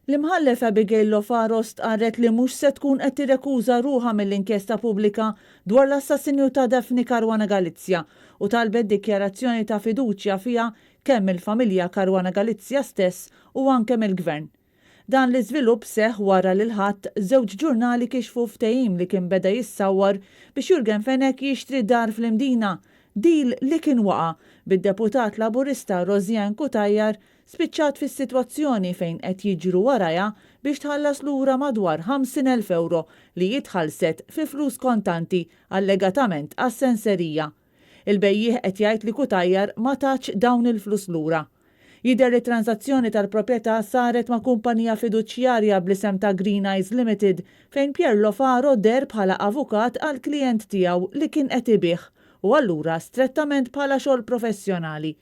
L-Imħallef Abigail Lofaro stqarret li mhux se tkun qed tirrekuża ruħha mill-inkjesta pubblika dwar l-assassinju ta' Daphne Caruana Galizia u talbet dikjarazzjoni ta' fiduċja fiha kemm mill-familja Caruana Galizia stess u anke mill-Gvern. Dan l-iżvilupp seħħ wara li l-Ħadd żewġ ġurnali kixfu ftehim li kien beda jissawwar biex Yorgen Fenech jixtri dar fl-Imdina, deal li kien waqa' bid-Deputat Laburista Rosianne Cutajar spiċċat fis-sitwazzjoni fejn qed jiġru warajha biex tħallas lura madwar 50,000 ewro li hi tħallset fi flus kontanti allegatament għas-senserija. Il-bejjiegħ qed jgħid li Cutajar ma tatx dawn il-flus lura. Jidher li t-tranżazzjoni tal-proprjetà saret ma' kumpanija fiduċjarja bl-isem ta' Green Eyes Limited fejn Pierre Lofaro deher bħala avukat għall-klijent tiegħu li kien qed ibigħ u allura strettament bħala xogħol professjonali.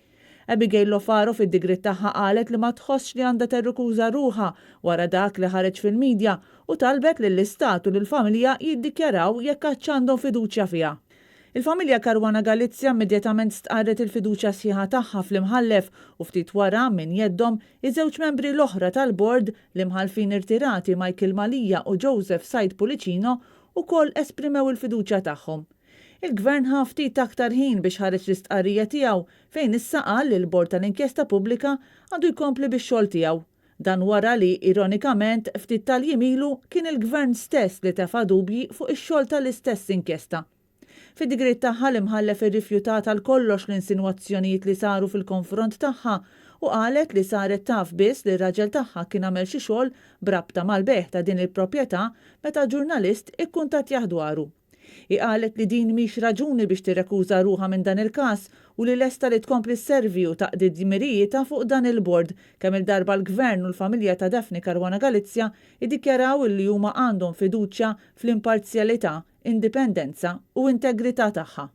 Abigail Lofaro fid-digriet tagħha qalet li ma tħossx li għandha terrikuża ruħha wara dak li ħareġ fil-midja u talbet lill-Istat u lill-familja jiddikjaraw jekk għadx għandhom fiduċja fiha. Il-familja Caruana Galizia immedjatament stqarret il-fiduċja sħiħa tagħha fl-Imħallef u ftit wara, minn jeddhom, iż-żewġ membri l-oħra tal-bord, l-Imħallfin irtirati Michael Mallia u Joseph Said Pullicino, ukoll esprimew il-fiduċja tagħhom. Il-Gvern ħa ftit aktar ħin biex ħareġ l-istqarrija tiegħu fejn issa qal li l-Bord tal-Inkjesta Pubblika għandu jkompli bix-xogħol tiegħu. Dan wara li, ironikament, ftit tal-jiem ilu kien il-Gvern stess li tefa' dubji fuq ix-xogħol tal-istess inkjesta. Fid-digriet tagħha l-Imħallef irrifjutat għal kollox l-insinwazzjonijiet li saru fil-konfront tagħha u qalet li saret taf biss li r-raġel tagħha kien għamel xi xogħol b'rabta mal-bejgħ ta' din il-proprjetà meta ġurnalist ikkuntattjah dwaru. Hi qalet li din mhix raġuni biex tirrekuża ruħha minn dan il-każ u li lesta li tkompli sservi u taqdi dmirijietha fuq dan il-bord kemm-il darba l-Gvern u l-familja ta' Daphne Caruana Galizia iddikjaraw illi huma għandhom fiduċja fl-imparzjalità, indipendenza u integrità tagħha.